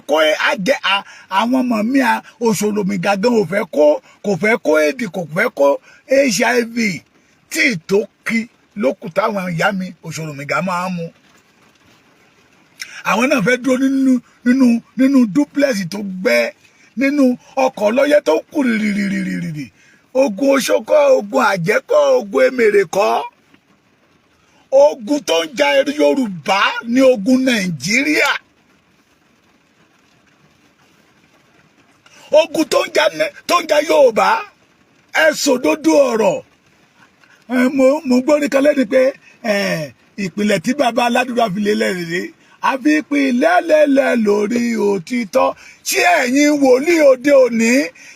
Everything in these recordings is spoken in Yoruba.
kó àjẹ àwọn ọmọ mi Òṣòròmìgà gan ò fẹ́ kó, kò fẹ́ kó éèdì, kò fẹ́ kó HIV tí tó kí lókùn táwọn ìyá mi Òṣòròmìgà máa ń mu. Àwọn náà fẹ́ dúró nínú duplex tó gbẹ, nínú ọkọ̀ ọlọ́yẹ tó kù rìrìrìrìrì. Ogun oṣokọ, ogun àjẹkọ, ogun èmèrè kọ́. Ogun tó ń ja Yorùbá ní ogun Nàìjíríà. Ogun tó ń ja Yorùbá, ẹ sòdodo ọ̀rọ̀. Mo gbórí kan lẹ́nu pé ìpìlẹ̀ tí bàbá aládùúgbò fi lélẹ̀ rèé, àfi ìpìlẹ̀ lélẹ̀ lórí òtítọ́. Ṣé ẹ̀yin wòlíì òde òní,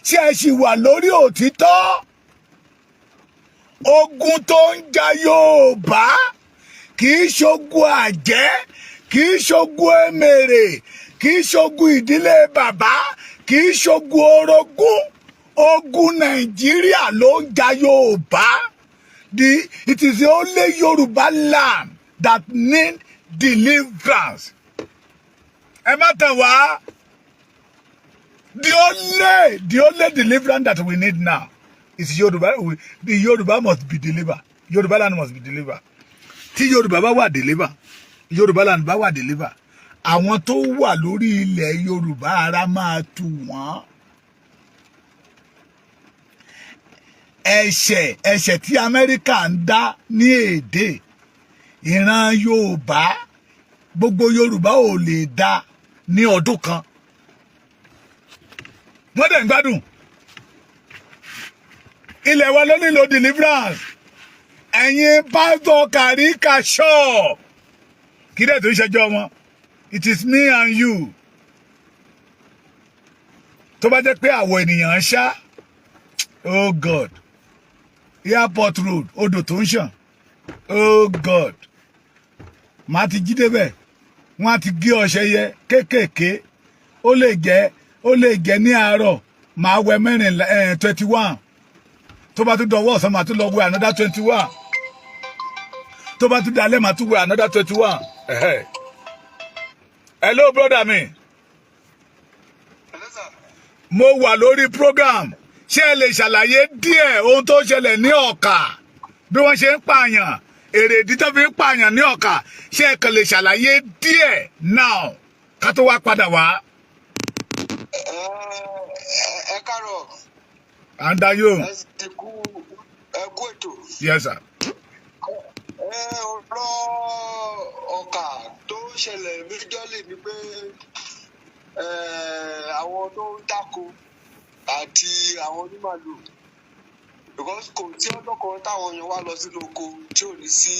ṣé ẹ sì wà lórí òtítọ́? Ogun tó ń ja Yorùbá kì í ṣogun àjẹ́, kì í ṣogun èmèrè, kì í ṣogun ìdílé bàbá, kì í ṣogun orogún. Ogun Nàìjíríà ló ń ja Yorùbá. It is the only Yorùbá land that need deliverance. Ẹ má tàn wá. The only deliverance that we need now is Yorùbá. The Yorùbá must be delivered. Yorùbá land must be delivered. Tí Yorùbá bá wà deliver, Yorùbá land bá wà deliver, àwọn tó wà lórí ilẹ̀ Yorùbá, ara máa tù wọ́n. Ẹ̀ṣẹ̀ tí Amẹ́ríkà ń dá ní èdè ìran Yorùbá, gbogbo Yorùbá ò lè dá ní ọdún kan. Wọ́n dẹ̀ ń gbádùn. Ilẹ̀ wa ló nílò deliverance. Ẹ̀yin pásítọ̀ kàríkà ṣọ́ọ̀ kí dẹ̀ tó ń ṣẹjọ́ wọn. It is me and you. Tó bá jẹ́ pé àwọ̀ ènìyàn ń ṣá, oh God, Airport Road, odò tó ń ṣàn, oh God, màá ti jí débẹ̀, wọ́n á ti gé ọṣẹ yẹ kéékèèké. Ó lè jẹ́ ní àárọ̀ màá wẹ mẹ́rin, 21. Tó bá tún dọwọ́ ọ̀sán, màá tún lọ wẹ another 21. Tó bá tún dalẹ́, màá tún wẹ another 21. Hello, brother mi. Mo wà lórí program. Ṣé ẹ lè ṣàlàyé díẹ̀ ohun tó ṣẹlẹ̀ ní Ọ̀kà, bí wọ́n ṣe ń pààyàn, èrèdí tó fi ń pààyàn ní Ọ̀kà? Ṣé ẹ kàn lè ṣàlàyé díẹ̀ now ká tó wá padà wá? Ẹ káàárọ̀. À ń dá yóò. Ẹ sì kú, ẹ kú ètò. Yes, sir. Ẹ ọ̀rọ̀ Ọ̀kà tó ń ṣẹlẹ̀ méjọ́lì ni pé àwọn tó ń dáko àti àwọn onímàlúù, because kò sí ọjọ́ kan táwọn èèyàn wá lọ sínú oko tí ò ní sí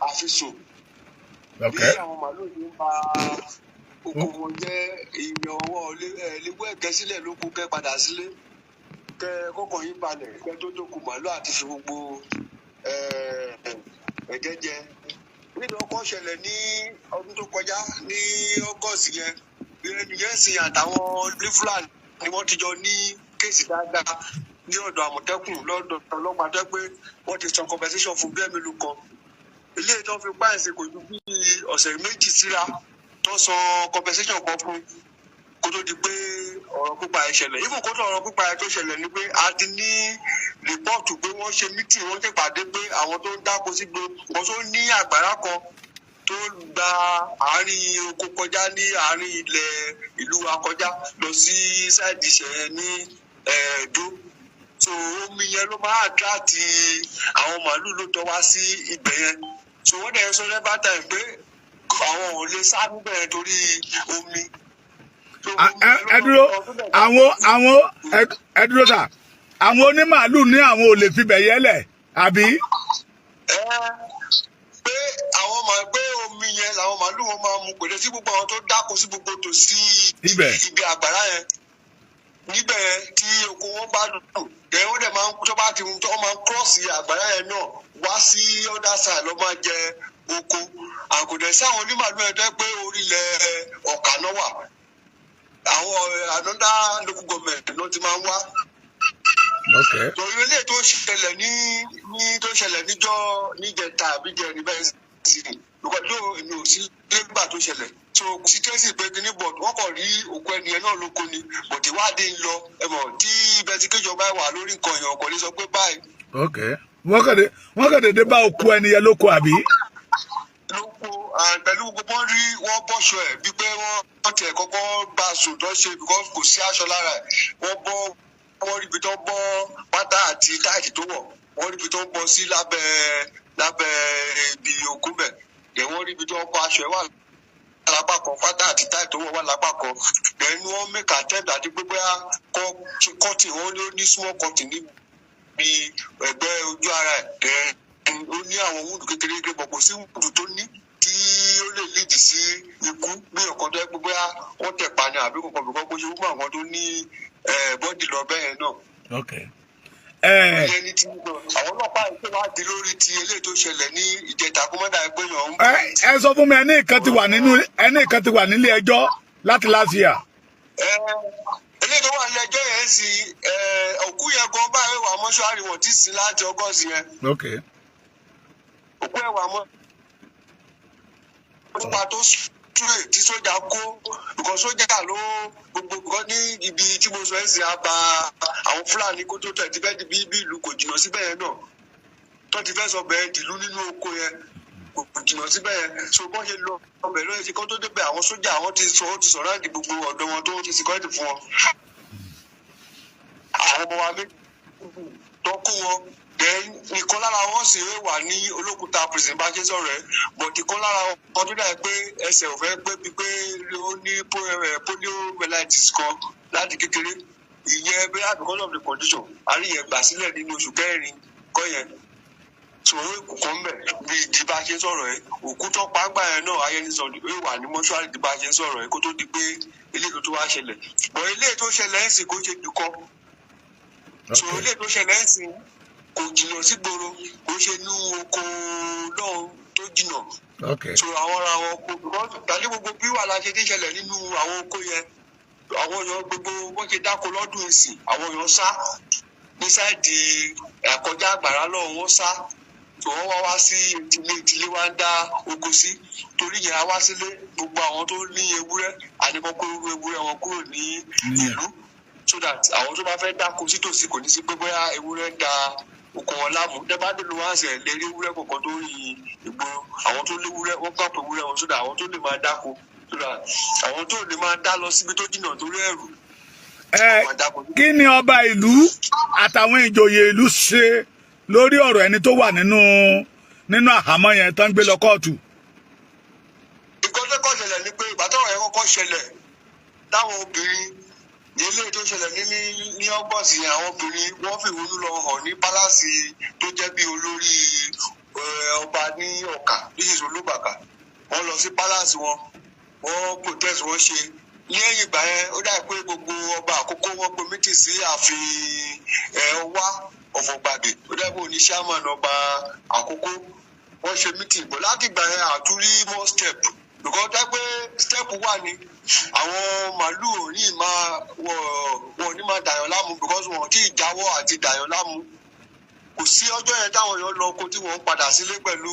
àfisùn bí àwọn màlúù ní ń ba oko wọn jẹ́. Èèyàn ọwọ́ léwọ́ ẹ̀gẹ́ sílẹ̀ lóko, kẹ́ padà sílé, kẹ́ kọ́kọ́ yín balẹ̀, kẹ́ tó dóko, màlúù àti fi gbogbo ẹ̀gẹ́ jẹ. Nínú ọkọ̀ ṣẹlẹ̀ ní ọdún tó kọjá ní August yẹn, ẹnìyẹn sì àtàwọn ní Fúlàní ni wọ́n ti jọ ní case dáadáa ní ọ̀dọ̀ Àmọ̀tẹ́kùn, lọ́dọ̀ ọlọ́pàá, tó pé wọ́n ti san compensation fún bí ẹ̀mí lu kan. Ilé tó fi páyìn sí kò ju bí ọ̀sẹ̀ 2 síra tó san compensation kan fún kó tó di pé ọ̀rọ̀ pípa ẹ̀ ṣẹlẹ̀. Even kó tó ọ̀rọ̀ pípa ẹ̀ tó ṣẹlẹ̀ ni pé a ti ní report pé wọ́n ṣe meeting, wọ́n ṣèpàdé pé àwọn tó ń dáko sígbó wọ́n tó ní àgbàrá kan tó gba àárín oko kọjá ní àárín ilẹ̀ ìlú wa kọjá lọ sí side Ìṣẹ̀yẹ ní Ẹ̀ẹ́dó. So omi yẹn ló máa attract àwọn màálù ló tọ́ wá sí ibẹ̀ yẹn. So wọ́n dẹ̀ sọ never time pé àwọn ò lè sá níbẹ̀ yẹn torí omi. So omi yẹn ló Ẹ máa dúró. tó dẹ̀ Àwọn ẹ dúró sà. Àwọn onímàálù ní àwọn ò lè fibẹ̀ yẹlẹ̀, àbí? Ẹ pé àwọn máa gbé omi yẹn làwọn màálù wọn máa mu pèlè sí gbogbo àwọn tó dáko sí gbogbo tòsí Ibẹ̀. ibi àgbàrá yẹn níbẹ̀ yẹn tí oko wọn bá dùn. Then wọ́n dẹ̀ máa ń tó bá ti tó máa ń cross àgbàrá yẹn náà wá sí other side lọ́ máa jẹ oko. Àkùdẹ̀ sí àwọn onímàálù yẹn tó yẹ pé orílẹ̀ Ọ̀kà náà wà, àwọn another local government ló ti máa ń wá. Torí ilé tó ṣẹlẹ̀ ní tó ṣẹlẹ̀ níjọ́ níjẹta àbí jẹrin bẹ́ẹ̀ sì ni, because though èmi ò sí Nígbà tó ṣẹlẹ̀, so kò sí tracy pé kíní, but wọ́n kàn rí òkú ẹni yẹn náà lóko ni, but ìwádìí ń lọ. Ẹ mọ̀ tí investigation bá wà lórí nǹkan, èèyàn kò ní sọ pé báyìí. Ok, wọ́n kàn dédé bá òkú ẹni yẹn lóko, àbí? Lóko and pẹ̀lú gbogbo wọn rí, wọ́n bọ́ṣọ ẹ̀ bíi pé wọ́n tiẹ̀ kọ́kọ́ bá a sùn tó ṣe, because kò sí aṣọ lára ẹ̀. Wọ́n bọ́, wọ́n rí ibi tó bọ́ pátá àti tight tó wọ̀, wọ́n rí ibi tó bọ́ sí lábẹ́ ibi òkú bẹ̀ dẹ̀, wọ́n rí ibi tó bọ́ aṣọ ẹ̀ wà lápá kan, pátá àti tight tó wọ̀ wà lápá kan. Then wọ́n make attempt àti pé bóyá cutting, wọ́n ní ó ní small cutting níbi ẹ̀gbẹ́ ojú ara ẹ̀. Then ó ní àwọn wound kékeré kékeré, bọ̀ kò sí wound tó ní tí ó lè lead sí ikú bí ọ̀kan tó yẹ pé bóyá wọ́n tẹ̀ pa ni àbí kankan, bìkan kó ṣe fún àwọn tó ní body lọ bẹ́ẹ̀ náà. Ok, ẹ Ìyẹn ní ti àwọn ọlọ́pàá yìí tó wá di lórí ti eléyìí tó ṣẹlẹ̀ ní ìjẹta, kó má dàbí pé yàn ń Ẹ sọ fún mi, ẹni kan ti wà nílé ẹjọ́ láti last year? Eléyìí tó wà ní ẹjọ́ yẹn sì, òkú yẹn gan báyìí wà mọ́ṣúárì, wọ́n ti sin láti August yẹn. Òkú ẹ̀ wà mọ́ nípa tó straight tí sójà kó, because sójà ló gbogbo, because ní ibi tí mo sọ ẹ́ sìn, àbá àwọn Fúlàní kó tó tẹ̀ ti fẹ́ di bí ìlú, kò jìnnà síbẹ̀ yẹn náà, tó ti fẹ́ sọ bẹ́ẹ̀ dìlú nínú oko yẹn, kò jìnnà síbẹ̀ yẹn. So bọ́n ṣe lọ ọbẹ̀ lóye ṣe kó tó débẹ̀, àwọn sójà àwọn ti sọ, ó ti sọ̀rọ̀ àdì gbogbo ọ̀dọ́ wọn tó ti security fún wọn. Àwọn ọmọ wa méjì tó kó wọn, then ìkan lára wọn sì wà ní Olókùúta prison bá ṣe sọ̀rọ̀ ẹ̀, but ìkan lára wọn tó dà pé ẹsẹ̀ ò fẹ́ pé bíi pé ó ní poliomyelitis kan láti kékeré, ìyẹn bóyá because of the condition, àríyẹn gbà sílẹ̀ nínú oṣù kẹrin kọ́ yẹn. Sọ̀rọ̀ èkó kan mbẹ̀ bí di bá ṣe sọ̀rọ̀ ẹ̀, òkú tó pa gbà yẹn náà, ayẹni sọ̀rọ̀ ó wà ní mọ́ṣúárì di bá ṣe sọ̀rọ̀ ẹ̀, kó tó di pé eléyìí tó wá ṣẹlẹ̀. Bọ̀ eléyìí tó ṣẹlẹ̀ ń sìn kó ṣe dùkọ́. So eléyìí tó ṣẹlẹ̀ ń sìn kò jìnnà sí gbòòrò, kò ṣe inú oko náà tó jìnnà. So àwọn ará àwọn oko, because tàbí gbogbo bí wàhálà ṣe ti ṣẹlẹ̀ nínú àwọn oko yẹn, àwọn èèyàn gbogbo wọ́n ṣe dáko lọ́dún ìsìn, àwọn èèyàn sá ní side àkọjá àgbàrá lọ́hùn, wọ́n sá tó, wọ́n wá wá sí ìdílé, ìdílé wa ń dá oko sí. Torí yẹn, a wá sílé, gbogbo àwọn tó ní ewúrẹ́, àníkọ́ kó ewúrẹ́ wọn kúrò ní ìlú, so that àwọn tó bá fẹ́ dáko sítòsí, kò ní sí pé bóyá ewúrẹ́ ń da oko wọn láàmú. Dẹ́gbà dé ló wá ṣe lè rí ewúrẹ́ kọ̀ọ̀kan tó yin ìgboro. Àwọn tó léwúrẹ́, wọ́n kàn pé ewúrẹ́ wọn, so that àwọn tó lè máa dáko, so that àwọn tó lè máa dá lọ síbi tó jìnnà torí ẹ̀rù Ẹ máa dáko. Kí ni ọba ìlú àtàwọn ìjòyè ìlú ṣe lórí ọ̀rọ̀ ẹni tó wà nínú àhámọ́ yẹn tó ń gbé lọ kóòtù? Nǹkan tó kọ́ ṣẹlẹ̀ ni pé ìgbà tọ́rọ̀ yẹn kọ́kọ́ ṣẹlẹ̀, táwọn obìnrin ní ilé tó ṣẹlẹ̀ ní August yẹn, àwọn obìnrin wọ́n fìhónú lọ hàn ní palace tó jẹ́ bí olórí ọba ní Ọ̀kà, this is Olúbàkà. Wọ́n lọ sí palace wọn, wọ́n protest, wọ́n ṣe. Ní ẹ̀yìn ìgbà yẹn, ó dà pé gbogbo ọba àkókò wọn pe meeting sí ààfin Ọwá Ọ̀fọ̀gbàgè. Ó dà pé òní chairman ọba àkókò, wọ́n ṣe meeting bọ̀. Láti ìgbà yẹn, àtúrí more step, because dá pé step wà ní àwọn màálù ò ní máa wọ́n ní máa dàyàn láàmú, because wọn tí ì jáwọ́ àti dàyàn láàmú. Kò sí ọjọ́ yẹn táwọn èèyàn lọ oko tí wọ́n ń padà sílé pẹ̀lú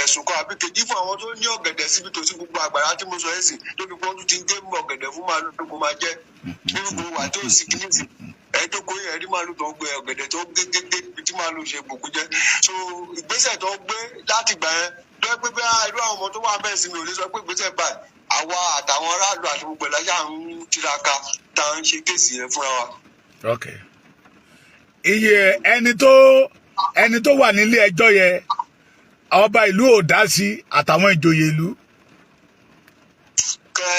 ẹ̀sùn kan àbí kejì, fún àwọn tó ní ọ̀gẹ̀dẹ̀ síbi tòsí gbogbo àgbàrá tí mo sọ yẹn sì tó fi pọ́n tún ti ń gé ọ̀gẹ̀dẹ̀ fún màálù kó máa jẹ́ nínú gbogbo wà tó sì kínísì ẹ̀ tó kó yẹn rí màálù tó ń gbé ọ̀gẹ̀dẹ̀ tó gé gé gé ibi tí màálù ṣe bùkún jẹ́. So ìgbésẹ̀ tó gbé láti gbà yẹn tó yẹ pé bí irú àwọn ọmọ tó wà bẹ́ẹ̀ sí, mi ò lè sọ pé ìgbésẹ̀ báyìí. Àwa àtàwọn aráàlú àti gbogbo ẹ̀ láyà ń tiraka tá à ń ṣe case yẹn fúnra wa. Ok, iye ẹni tó wà nílé ẹjọ́ yẹn, ọba ìlú ò dá sí àtàwọn ìjòyè ìlú? Kẹ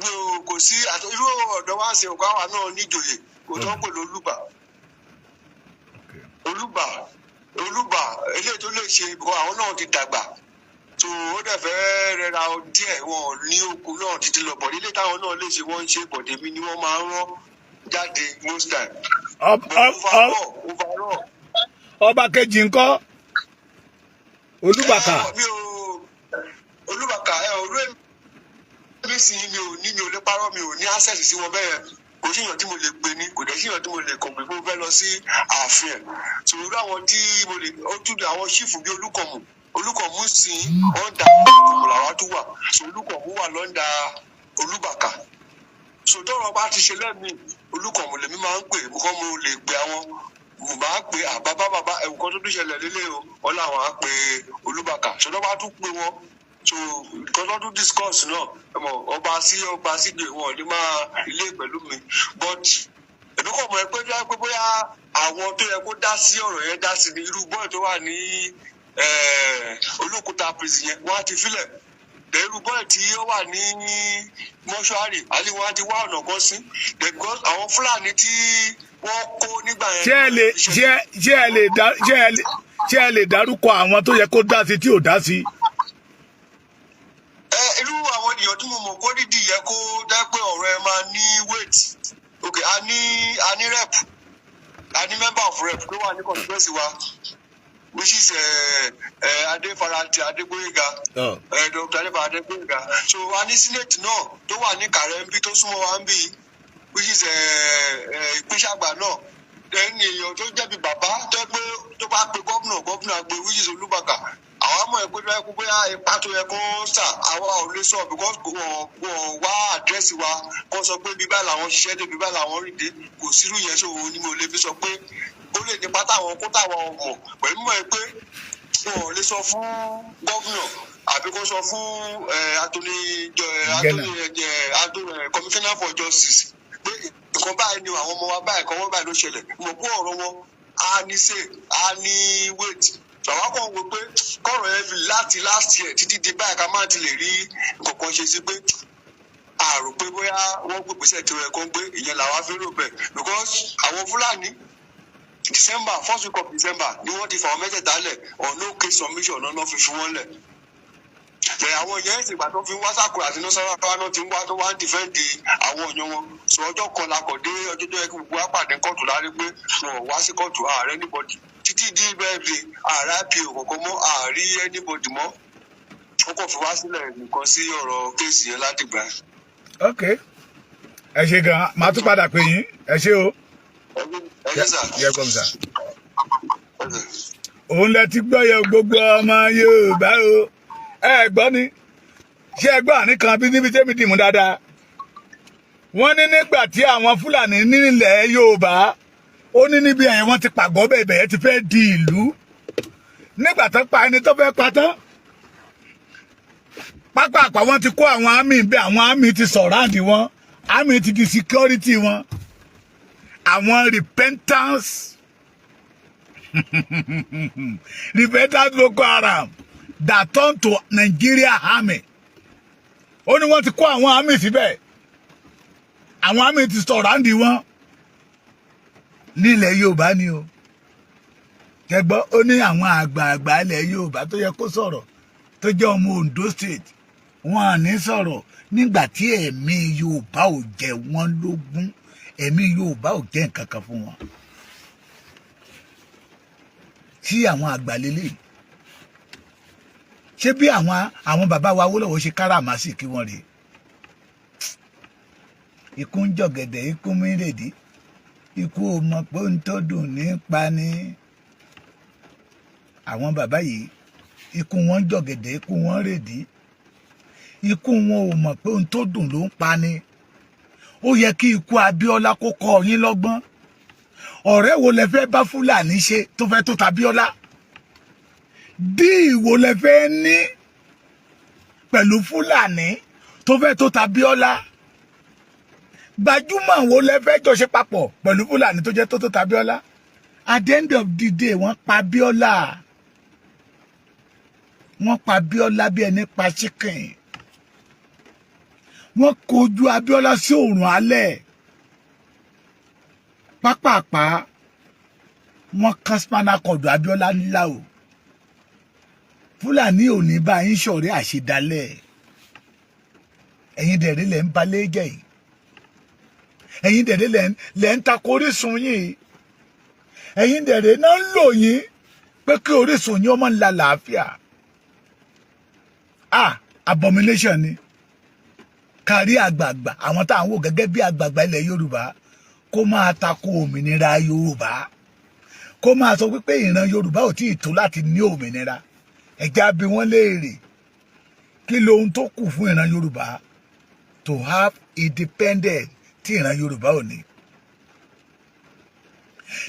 mi ò kò sí irú ọ̀dọ́ wa ṣe òkú, àwa náà níjòyè, kò tó ń pè lólùbà. Olùbà, olùbà eléyìí tó lè ṣe bọ́, àwọn náà ti dàgbà tó, ó dẹ̀ fẹ́ rẹra díẹ̀, wọn ò ní okun náà títí lọ bọ̀ nílé táwọn náà lè ṣe, wọ́n ń ṣe bọ̀dé mi ni wọ́n máa ń rán jáde most time. But overall, overall. Ọba kejì ńkọ́, Olúbàkà? Mi ò Olúbàkà ẹ olú èmi sì mi ò lè parọ́, mi ò ní access sí wọn bẹ́ẹ̀. Kò sí èèyàn tí mo lè pè ní, kò dẹ̀ sí èèyàn tí mo lè kàn pé mo fẹ́ lọ sí ààfin ẹ̀. So irú àwọn tí mo lè ó tún àwọn chief bíi Olúkọ̀mù, Olùkọ̀mù sí under Olùkọ̀mù làwa tó wà. So Olùkọ̀mù wà l'under Olúbàkà. So tọ́rọ̀ bá ti ṣe lẹ́mìí, Olùkọ̀mù lèmi máa ń pè. Mo kọ́, mo lè pè àwọn, mo máa pè àbábá bàbá ẹ̀wù kan tó tún ṣẹlẹ̀ lélẹ̀ o. Wọ́n làwọn á pè Olúbàkà. So tó bá tún pè wọ́n, so nǹkan tó tún discuss náà, ẹ mọ̀, ọba sí ọba sígbè wọn ò ní máa ilé pẹ̀lú mi, but èmi kò mọ̀ ẹ́ pé bóyá àwọn tó yẹ kó dá sí ọ̀rọ̀ yẹn dá sí ni. Irú boy tó wà ní Olókùúta prison yẹn, wọ́n á ti filẹ̀. Irú boy tí ó wà ní mọ́ṣúárì àti wọ́n á ti wá ọ̀nà kan sí, because àwọn Fúlàní tí wọ́n kó nígbà yẹn. Ṣé ẹ lè ṣé ṣé ẹ lè dá ṣé ẹ lè ṣé ẹ lè dárúkọ àwọn tó yẹ kó dá sí tí ò dá sí? Ẹ irú àwọn ènìyàn tí mo mọ̀ kó dídì yẹ kó dá pé ọ̀rọ̀ ẹ máa ní weight. Ok, a ní rep, a ní member of rep tó wà ní constituency wa, which is Adéfarati Adégbóyèga, Dr. Adéfarati Adégbóyèga. So a ní senate náà tó wà ní Kàrẹ́ nbí, tó súnmọ́ wa nbí, which is Ìpínṣàgbà náà. Then èèyàn tó jẹ́bi bàbá tó yẹ pé tó bá pe gómìnà, gómìnà gbé, which is Olúbàkà. Àwa mọ̀ ẹ́ pé tó yẹ kó bóyá ipa tó yẹ kó sà, àwa ò lè sọ, because wọ́n wá address wa kó sọ pé bíbá làwọn ṣiṣẹ́ dé, bíbá làwọn rìn dé. Kò sírú yẹn. So òun ni mo lè fi sọ pé ó lè nípa táwọn kó táwọn mọ̀ pẹ̀lú mọ̀ ẹ́ pé wọn ò lè sọ fún gómìnà àbí kó sọ fún attorney, commissioner for justice pé nǹkan báyìí ni àwọn ọmọ wa báyìí kan wọ́n báyìí ló ṣẹlẹ̀. Mọ̀ pé ọ̀rọ̀ wọn á ní say, á ní weight. Àwọn kan wò pé kọ̀rọ̀ yẹn fi láti last year títí di báyìí, ká má ti lè rí nǹkan kan ṣe sí pé àrò pé bóyá wọ́n gbé ìgbésẹ̀ tí ó yẹ kó ń gbé. Ìyẹn làwa fi rò bẹ́ẹ̀, because àwọn Fúlàní, December, first week of December ni wọ́n ti fà wọ́n mẹ́tẹ̀ẹ̀ta lẹ̀ on no case submission náà fi fi wọ́n lẹ̀. Bẹ́ẹ̀ àwọn yẹn ìsìgbà tó fi ń wá sàkóra àti nọ́sàrà náà ti ń wá tó wá ń defend àwọn èèyàn wọn. Sọ ọjọ́ kan la kọ̀ dé, ọjọ́ tó yẹ kí gbogbo wa pàdé kóòtù lárí pé wọn ò wá sí kóòtù. Ààrẹ anybody títí di bẹ́ẹ̀ bí ààrẹ IPO kọ̀ọ̀kan mọ́ ààrí anybody mọ́. Ó kàn fi wá sílẹ̀ nìkan sí ọ̀rọ̀ case yẹn láti gbà. Ok, ẹ ṣe gan. Màá tún padà pè yín. Ẹ ṣé o. Ẹ ṣé sà. Yẹ kọ́ sà. Òun lẹ ti gbọ́ yẹ, gbogbo ọmọ Yorùbá o. Ẹ gbọ́ ni, ṣé ẹ gbọ́ àní kan bí níbi tẹ́mi dìmú dáadáa? Wọ́n ní nígbà tí àwọn Fúlàní nílẹ̀ Yorùbá, ó ní níbi ẹ̀yìn wọ́n ti pàgọ́ bẹ́ẹ̀ bẹ́ẹ̀ ti fẹ́ di ìlú. Nígbà tó pa ẹni tó fẹ́ pa tán, pápá wọ́n ti kó àwọn army bẹ́ẹ̀. Àwọn army ti surround wọn, army ti di security wọn. Àwọn repentance Boko Haram that turn to Nigeria army, ó ní wọ́n ti kó àwọn army síbẹ̀. Àwọn army ti surround wọn nílẹ̀ Yorùbá ni o. Kẹgbọ́, ó ní àwọn àgbààgbà ilẹ̀ Yorùbá tó yẹ kó sọ̀rọ̀, tó jẹ́ ọmọ Ondo State, wọn à ní sọ̀rọ̀ nígbà tí ẹ̀mí Yorùbá ò jẹ wọ́n lógún, ẹ̀mí Yorùbá ò jẹ́ nǹkan kan fún wọn. Sí àwọn àgbà lélẹ̀, ṣé bí àwọn bàbá wa Awólọ́wọ̀ ṣe káràmásìkí wọn rèé? Ikú ń jọ̀gẹ̀dẹ̀, ikú mírèdí, ikú ò mọ̀ pé ń tó dùn nípa ni. Àwọn bàbá yìí, ikú wọn ń jọ̀gẹ̀dẹ̀, ikú wọn rèdí, ikú wọn ò mọ̀ pé ohun tó dùn ló ń pa ni. Ó yẹ kí ikú Abíọ́lá kó kọ́ yín lọ́gbọ́n. Ọ̀rẹ́ wo lẹ fẹ́ bá Fúlàní ṣe tó fẹ́ tó tAbíọ́lá? Dí ìwò lẹ fẹ́ ní pẹ̀lú Fúlàní tó fẹ́ tó tAbíọ́lá? Gbajúmọ̀ wo lẹ fẹ́ jọ ṣe papọ̀ pẹ̀lú Fúlàní tó jẹ́ tó tó tAbíọ́lá? At the end of the day, wọ́n pa Abíọ́lá. Wọ́n pa Abíọ́lá bí ẹni pa chicken. Wọ́n kojú Abíọ́lá sí òrùn alẹ́ pápápá. Wọ́n kán spinal cord Abíọ́lá ńlá o. Fúlàní ò ní bá yín ṣọ̀rẹ́ àṣedálẹ̀. Ẹ̀yin dẹ̀rẹ́ lẹ̀ ń balẹ̀ jẹ́ yìí. Ẹ̀yin dẹ̀rẹ́ lẹ̀ ń takò orísun yìí. Ẹ̀yin dẹ̀rẹ́ náà ń lò yín pé kí orísun yín ó máa ń la làáfíà. Ah, abomination ni kárí àgbààgbà, àwọn tá à ń wò gẹ́gẹ́ bí àgbààgbà ilẹ̀ Yorùbá, kó máa tako òmìnira Yorùbá, kó máa sọ wípé ìran Yorùbá ò tí ì tó láti ní òmìnira. Ẹ̀já bí wọ́n léèrè, kí lohun tó kù fún ìran Yorùbá to have independent tí ìran Yorùbá ò ní?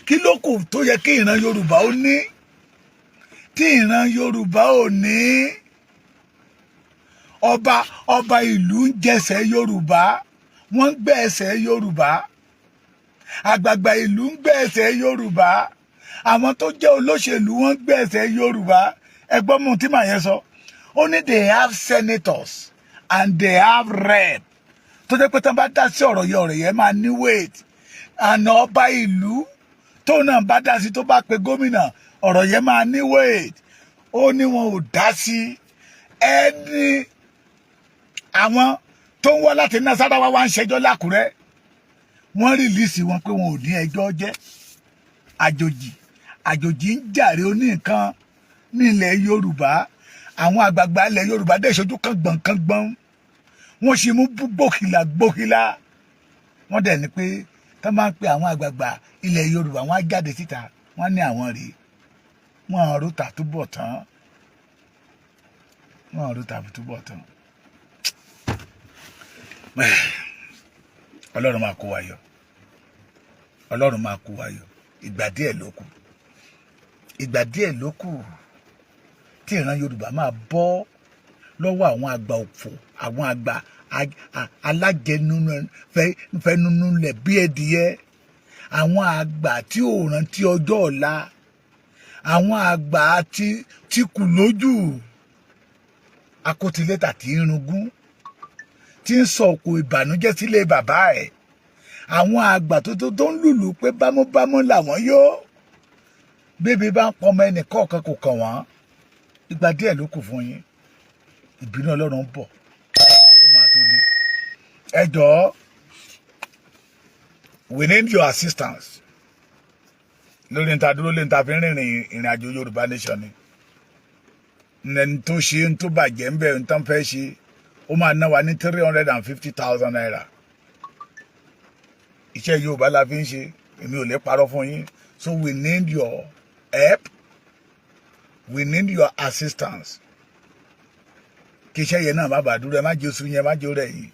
Kí ló kù tó yẹ kí ìran Yorùbá ó ní tí ìran Yorùbá ò ní? Ọba ìlú ń jẹsẹ̀ Yorùbá, wọ́n ń gbẹ́ ẹsẹ̀ Yorùbá. Àgbààgbà ìlú ń gbẹ́ ẹsẹ̀ Yorùbá. Àwọn tó jẹ́ olóṣèlú, wọ́n ń gbẹ́ ẹsẹ̀ Yorùbá. Ẹgbọ́n mu tí màá yẹn sọ, ó ní they have senators and they have rep tó jẹ́ pé tí wọ́n bá dá sí ọ̀rọ̀ yẹn, ọ̀rọ̀ yẹn máa ní weight. Àná ọba ìlú tó náà bá dá sí, tó bá pe gómìnà, ọ̀rọ̀ yẹn máa ní weight. Ó ní wọn ò dá sí ẹni. Àwọn tó ń wá láti Nasarawa wá ń ṣẹjọ́ lákùrẹ́, wọ́n release wọn pé wọn ò ní ẹjọ́ jẹ́. Àjòjì ń jàre oní nǹkan nílẹ̀ Yorùbá. Àwọn àgbààgbà ilẹ̀ Yorùbá dẹ̀ ṣojú kan gbọ̀n wọ́n ṣe mú gbòkìlà gbòkìlà. Wọ́n dẹ̀ ní pé tá máa ń pe àwọn àgbààgbà ilẹ̀ Yorùbá, wọ́n á jáde síta, wọ́n ní àwọn rèé. Wọ́n àrò tàtúbọ̀ tán, wọ́n àrò tàtúbọ̀ tán. Ọlọ́run máa kó wa yọ, Ọlọ́run máa kó wa yọ. Ìgbà díẹ̀ ló kù, ìgbà díẹ̀ ló kù tí ìran Yorùbá máa bọ́ lọ́wọ́ àwọn àgbà òfò, àwọn àgbà alájẹnufẹnunulẹ̀ bí ẹdìyẹ, àwọn àgbà tí ò rántí ọjọ́ ọ̀la, àwọn àgbà tí kù lójú akótilétà, tí ń rungún, tí ń sọ òkò ìbànújẹ́ sílé bàbá ẹ̀, àwọn àgbà tó ń lùlù pé bámúbámú làwọn yó, bébí bá ń pọmọ ẹnì kọ̀ọ̀kan kò kàn wọ́n. Ìgbà díẹ̀ ló kù fún yín. Ìbínú Ọlọ́run ń bọ̀, ó máa tó dé. Ẹ jọ̀ọ́, we need your assistance lórí níta dúró lé níta fi ń rìnrìn ìrìn àjò Yorùbá nation ni. Ẹni tó ṣe ń tó bàjẹ́ ń bẹ̀ ń tán fẹ́ ṣe, ó máa ná wa ní ₦350,000. Iṣẹ́ Yorùbá la fi ń ṣe, èmi ò lè parọ́ fún yín. So we need your help, we need your assistance kí iṣẹ́ yẹn náà má bàa dúró. Ẹ má jẹ́ oṣù yẹn, má jẹ́ rẹ̀ yìí.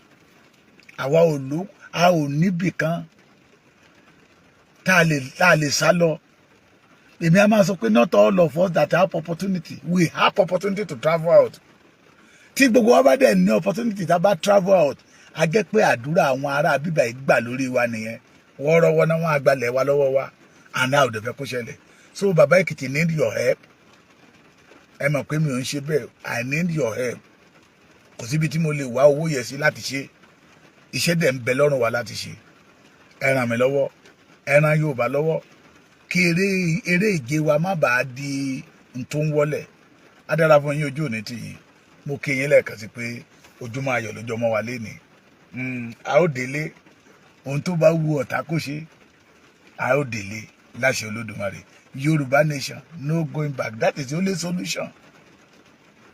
Àwa ò ló a ò níbì kan tá a lè sá lọ. Èmi a máa sọ pé not all of us that have opportunity, we have opportunity to travel out. Tí gbogbo wa bá dẹ̀ ní opportunity, tá a bá travel out, a jẹ́ pé àdúrà àwọn ará bíbá yìí gbà lórí wa nìyẹn. Wọ́ọ́rọ́wọ́ náà, wọ́n á gbalẹ̀ wa lọ́wọ́ wa, and a ò dẹ̀ fẹ́ kó ṣẹlẹ̀. So Baba Ekiti need your help. Ẹ mọ̀ pé mi ò ń ṣe bẹ́ẹ̀. I need your help. Kò síbi tí mo lè wá owó yẹ sí láti ṣe iṣẹ́ dẹ̀ ń bẹ lọ́rùn wa láti ṣe. Ẹ ràn mí lọ́wọ́, ẹ ràn Yorùbá lọ́wọ́, kí eré ìje wa má bàa di n tó ń wọlẹ̀. Á dára fún yín, ojú òní tì yín. Mo kí yín lẹ́ẹ̀kan sí pé ojúmọ́ ayọ̀ lójọ́ mọ́ wa lénìí. A ó délé. Ohun tó bá wù ọ̀tá kó ṣe, a ó délé láṣẹ Olódùmarè. Yorùbá nation, no going back. That is the only solution,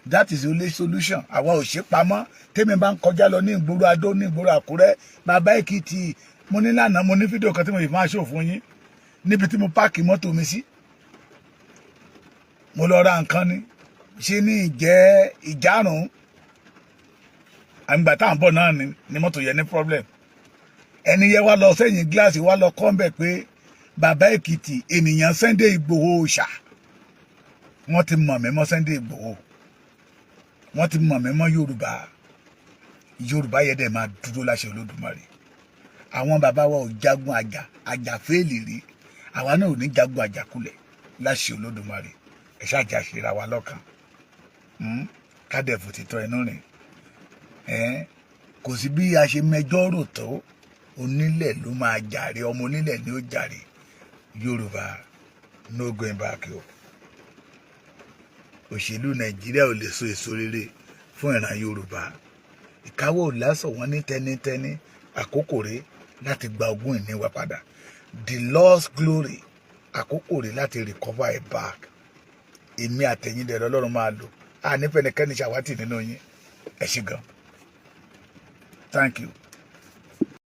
that is the only solution. Àwa ò ṣe pamọ́. Tèmi bá ń kọjá lọ ní ìgboro Adó, ní ìgboro Àkúrẹ́, Bàbá Èkìtì, mo ní lánàá, mo ní fídíò kan tí mo yìí máa ṣò fún yín níbi tí mo park mọ́tò mi sí. Mo lọ ra nǹkan ni ṣe ní ìjẹ́ ìjárùn àgbà tá à ń bọ̀ náà ni mọ́tò yẹn ní problem. Ẹni yẹn wá lọ sẹ́yìn gíláàsì, wá lọ kọ́ ń bẹ̀ pé Bàbá Èkìtì, ènìyàn Sunday Ìgbòho ṣà. Wọ́n ti mọ̀ mí mọ́ Sunday Ìgbòho, wọ́n ti mọ̀ mí mọ́ Yorùbá. Yorùbá yẹn dẹ̀ máa dúró láṣẹ Olódùmarè. Àwọn bàbá wa ò jagun àjà fẹ́ẹ̀lì rí, àwa náà ò ní jagun àjàkulẹ̀ láṣẹ Olódùmarè. Ẹ ṣáàjà ṣera wa lọ́kàn, kádẹ́fù ti tọ́ inú rìn. Kò sí bí a ṣe mẹjọ́ rò tó, onílẹ̀ ló máa jàre, ọmọ onílẹ̀ ni ó jàre. Yorùbá, no going back o. Òṣèlú Nàìjíríà ò lè so èso rere fún ìran Yorùbá. Ìkáwọ́ ò lásọ̀ wọ́n ní tẹ́nítẹ́ní. Àkókò rẹ̀ láti gba ogún ìní wa padà, the lost glory, àkókò rẹ̀ láti recover it back. Èmi àtẹ̀yìn dẹ̀ lọ́lọ́run máa lò. A nífẹ̀ẹ́ ṣàwátì nínú yín. Ẹ ṣé gan. Thank you.